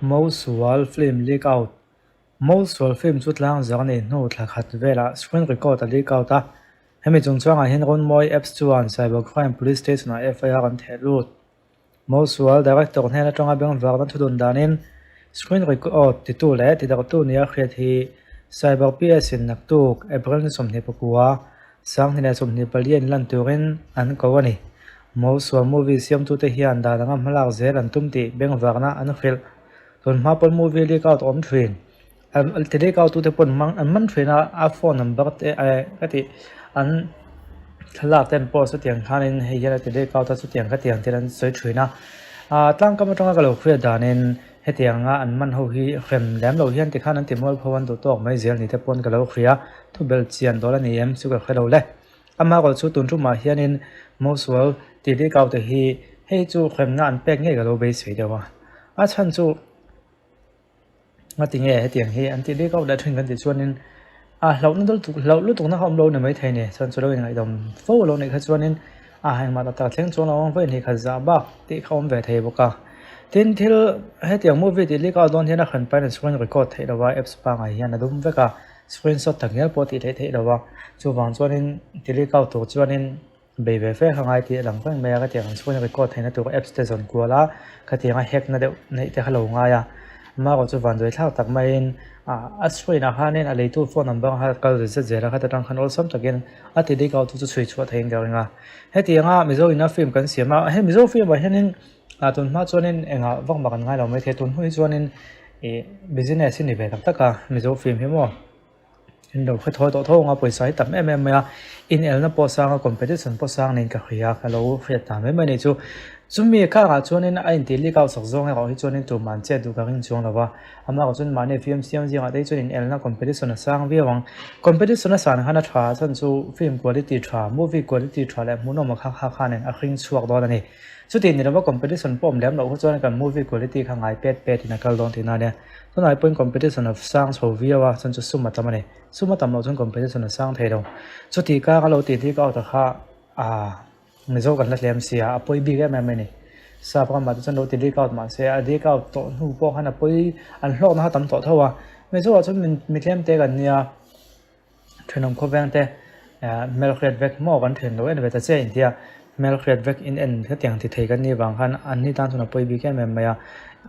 Mo Sual film leak out Mo Sual film chu tlang zar nei hnu thla khat velah screen record a leak out a. Hemi chungchangah hian Runmawi apps chuan Cyber Crime Police Station ah FIR an theh lut. Mo Sual director hnen atanga bengvarna thudun danin screen record titu leh tidarhtu nia hriat hi Cyber PS in naktuk April ni 24 2024 in lan turin an ko a ni. Mo Sual movie siamtute hian dan anga hmalak zel an tum tih bengvarna an hrilh. Tun hma pawn movie leak out awm thin. An ti leak out tute pawn mang an man thin a, a phone number te eh ka tih an thlalak te an post a tiang khanin hei hian a ti leak out a chutiang ka tiang thil an sawi thin a. Ah tlangkam atanga ka lo hriat danin hetianga an man ho hi hrem lem lo hian tikhan an ti mualpho an duh tawk mai zel ni te pawn ka lo hria. Thubelh chian dawl a ni em chu ka hre lo le. Amaherawh chu tun tumah hianin Mosual tih leak out te hi hei chu hremna an pek ngei ka lo beisei deuh a. A chhan chu ngati nge hetiang hi an tih leak out leh thin kan tih chuanin a hlauhna lutuk hlauh lutukna kha awm lo ni maithei ni. Chuan chu lo inngaihdan fo lo neih kha chuanin a engmah tak tak thleng chuang lo ang vawi hnih khat zah bak tih kha awm ve thei bawk a. Tin thil hetiang movie tih leak out dawn hian a hran pahin an screen record theih lo a apps pangai hian a dum vek a. Screenshot tak ngial pawh tih theih theih lo a, chuvang chuanin ti leak out tur chuanin bei ve fe kha ngai tih a lang reng mai a, khatiang ang chhungin record theihna tur apps te zawn kual a, khatianga hack na deuh neih te kha lo ngai a, amaherawh chu vanduai thlak tak maiin ah a screen ah khanin a leitu phone number kha kal zet zet zel a, khata tang khan awlsam takin a ti leak out tu chu chhui chhuah theihin ka ring a, hetianga Mizo ina film kan siam a, hei Mizo film ah hianin ah tun hma chuanin engah vak mak an ngai lo maithei, tun hnu hi chuanin ih business hi ni ve tak tak a Mizo film hi maw in lo hre thawi tawh tho ang a pawisa hi tam em em mai a inelna pawh sang a competition pawh sang niin ka hria ka lo hriat ta mai mai a nih chu chumi kangah chuanin a intih leak out sak zawng erawh hi chuanin tumah an chet duh ka ring chuang lo va amaherawh chuan mahni film siam zingah te hi chuan inelna competition a sang viau ang competition a san khan a tha chhan chu film quality tha movie quality tha leh hmuhnawm a kha kha khanin a hring chhuak dawn a ni. Chuti ni lova competition pawh awm lem loh kha chuan kan movie quality kha ngai pet pet in a kal dawn tihna ania. Tunah pawhin competition a sang chho viau a, chuan chu sum a tam a ni. Sum a tam loh chuan competition a sang thei lo. Chuti kar a lo tih dik out a kha ah Mizo kan la tlem si a, a pawi bik em em a ni. Sap ramah te chuan lo ti dik out mah se a dik out tawh hnu pawh khan a pawi an hlawkna kha tam tawh tho a. Mizo ah chuan mi tlem te kan nia. Thenawm khawveng te hmelhriat vek maw kan then lo en ve ta chiah intia hmelhriat vek in en hetiang ti thei kan nih vang khan an ni tan chuan a pawi bik em em mai a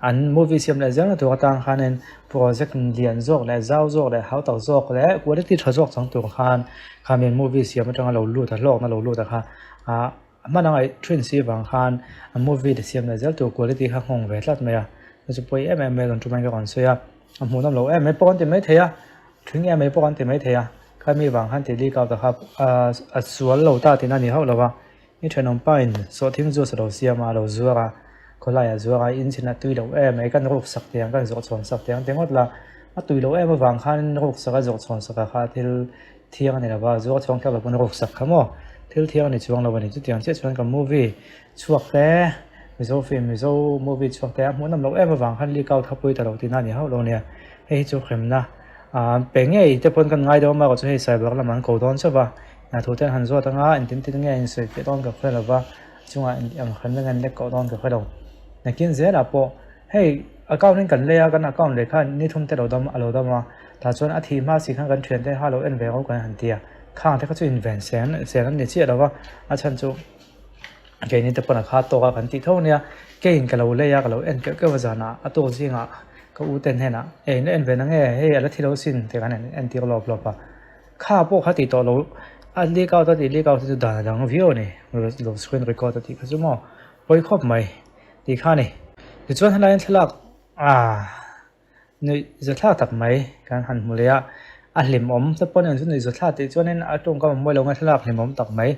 an movie siam leh zel na tur atang khanin project lian zawk leh zau zawk leh hau tak zawk leh quality tha zawk chang tur khan khami movie siam atanga lo lut a hlawkna lo lut a kha ah hman a ngaih thin si vang khan a movie te siam leh zel tur quality kha nghawng ve tlat mai a chu pawi em em mai a rawn tum a ka rawn sawi a a hmuhnawm loh em mai pawh an ti maithei a. Thing em mai pawh kan ti maithei a, khami vang khan ti leak out a kha a sual lo ta tihna a ni hauh lo va, i thenawm pa in sawhthing juice a lo siam a, a lo zuar a, khawlai a zuar a, in chhin a tui loh em mai, kan ruk sak teh ang, kan zawh chhawn sak teh ang ti ngawt la, a tui loh em avang khan ruk sak a zawh chhawn sak a kha thil thiang a ni lo va, zuar chhawng thlak lo pawn ruk sak kha maw, thil thiang a ni chuang lo a ni, chutiang chiah chuan ka movie chhuak te, Mizo film, Mizo movie chhuak te a hmuhnawm loh em avang khan leak out kha pui ta lo tihna a ni hauh lo nia. Hei hi chu hremna ah pe ngei te pawn kan ngai deuh a marawh chu hei cyber lam an ko dawn chauh va hna te an han zawt anga engtin tin nge a insawi fiah dawn ka hre lo va chungah ang hremna nge an lek koh dawn ka hre lo. Nakin zelah pawh hei account in kan lei a kan account leh khan ni thum te lo dam a lo dam a tah chuan a thih hma si khan kan thian te kha lo en ve ro kan han ti a khang te kha chu inven sen sen an ni chiah lo va a chhan chu. Keini te pawn a kha tawk a kan tih tho ania keiin ka lo lei a ka lo en keuh keuh a zanah a tawk zingah ka u ten hnenah ei na en ve na nge hei a la thi lo sin tih khan an entir lawp lawp a kha pawh kha tih tawh lo a leak out a tih leak out hi chu dan a dang viau a ni lo screen record a tih kha chu maw pawi khawp mai tih kha a ni tichuan helaiin thlalak ah. Nuih zathlak tak mai kan han hmu leh a, a hlimawm te pawh nen chu nuih zathlak tih chuanin a tawngkam a mawi lo nge thlalak hlimawm tak mai.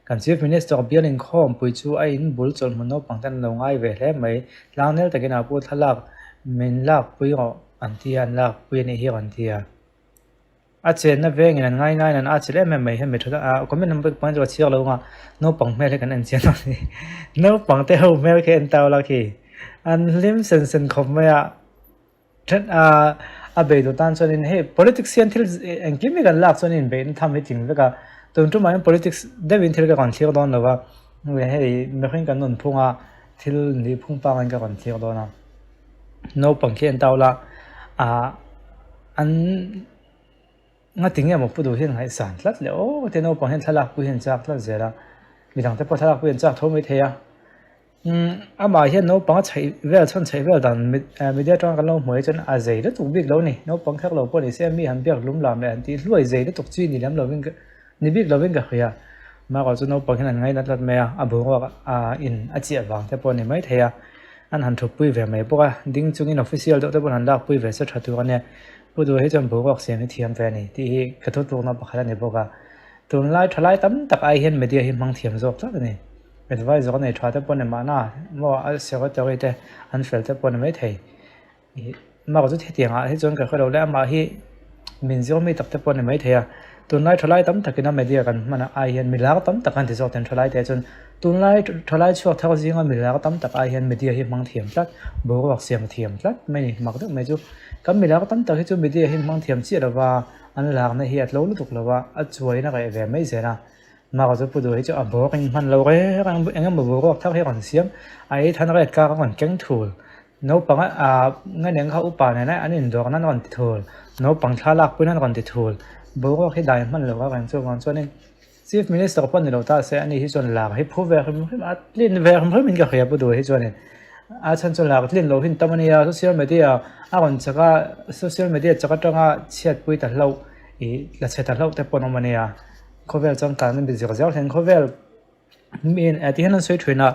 Kan Chief Minister bial inkhawmpui chu a in bul chawlhhmun naupang ten an lo ngai ve hle mai. Tlangnel takin a pu thlalak min lakpui rawh an ti a, an lakpui a nih hi rawn ti a. A chenna vengin an ngai ngaiin an a chilh em em mai hemi tha a comment number panga chu a chhiar lo anga naupang hmel hi kan en chian a ni naupang te ho hmel khi en tau la khi an hlim sen sen khawp mai a then a a bei duh tan chuanin hei politics hian thil engkim hi kan lak chuan inbeihna tham hi tling vek a tun tumah hian politics deuhin thil ka rawn thlir dawn lo va hei mihring kan nunphunga thil nihphung pangngai ka rawn thlir dawn a. Naupang khi an tau la ah an nga ti nge maw pu duh hian ngaihsan tlat leh aw te naupang hian thlalak pui hian chak tlat zel a midang te pawh thlalak pui an chak tho mai thei a umm amah hian naupang a chheih vel chhawn chheih vel dan media atanga kan lo hmuh hi chuan a zei lutuk bik lo a ni naupang kher lo pawh ni se mi han biak lum lam leh an tih hluai zei lutuk chi ni lem lovin ka ni bik lovin ka hria mahkawh chu naupang hian an ngainat tlat mai a a boruak ah in a chiah vang te pawh a ni maithei a. An han thutpui ve mai bawk a, ding chungin official deuh te pawh an lakpui ve se tha tur a nia. Pu Duha hi chuan boruak siam hi thiam ve a ni tih hi ka thutlukna pakhat a ni bawk a. Tunlai thalai tam tak ai hian media hi hmang thiam zawk tlat a ni. Advisor a nei tha te pawh ni mahna maw a secretary te an fel te pawh ni maithei. Ih mah chu hetiang ah hi chuan ka hre lo le amah hi min zir mi tak te pawh a ni maithei a tunlai thalai tam takin a media kan hman ai hian mi lar tam tak an ti zawk ten thalai te chuan tunlai thalai chhuak thar zinga mi lar tam tak ai hian media hi hmang thiam tlat boruak siam thiam tlat mai ni mak deuh mai chu kan mi lar tam tak hi chu media hi hmang thiam chiah lova an larna hi a tlo lutuk lova a chuain a reh ve mai zel a mah chu pu duh hi chu a boruak in hman lo reng reng eng emaw boruak thar hi a rawn siam a ei than red kar a rawn keng thul. Naupang ah nge kha upa nena an indawrna an rawn ti thul, naupang thlalak pawhin an rawn ti thul. Boruak hi dai hman lo a reng chuvang chuanin Chief Minister pawh ni lo ta se ani hi chuan lar hi phu ve hrim hrim a, tlin ve hrim hrim in ka hria pu duh hi chuanin a chhan chu lar tlin lo hin tam a nia, social media a rawn chak a, social media chak atanga chhiatpui ta hlauh ih la chhe ta hlauh te pawh an awm a nia, khawvel changkanna mi zir zel hian khawvel. Miin eh ti hian an sawi thin a,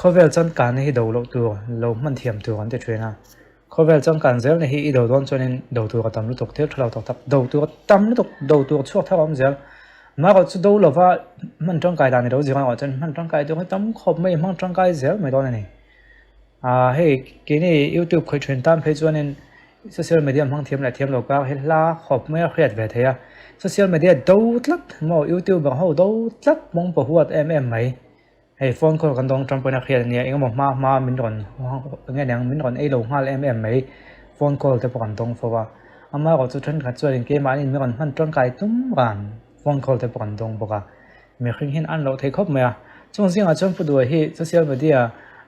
khawvel changkanna hi do loh tur lo hman thiam tur an ti thin a, khawvel changkan zelna hi i do dawn chuanin do tur a tam lutuk thil tha lo tak tak do tur a tam lutuk do tur chhuak thar a awm zel. Amaherawhchu chu do lova hman tangkai dan i lo zir erawh chuan hman tangkai tur hi tam khawp mai hmang tangkai zel mai dawn a ni. Aaa hei keini youtube khawih thin tan phei chuanin Social media hmang thiam leh thiam lo kar hi hla khawp mai a hriat ve thei a, social media do tlat maw youtuber ho do tlat mawng pawh huat em em mai, hei phone call kan dawng tanpawhin a hriat a nia engemaw hma hma min rawn enge niang min rawn ei lo nghal em em mai phone call te pawh kan dawng fo a, amaherawhchu thenkhat chuanin keimahni min rawn hman tangkai tum ran phone call te pawh kan dawng bawk a. Mihring hian an loh thei khawp mai a, chung zingah chuan Pu Duai hi social media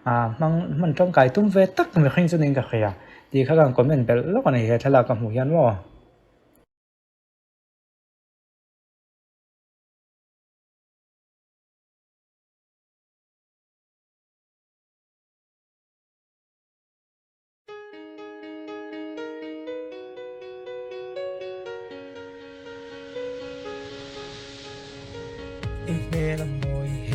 ah hmang hman tangkai tum ve tak mihring chu niin ka hria tih kha ka comment belh lawk a ni he thlalak ka hmuh hian maw. I hmel a mawi.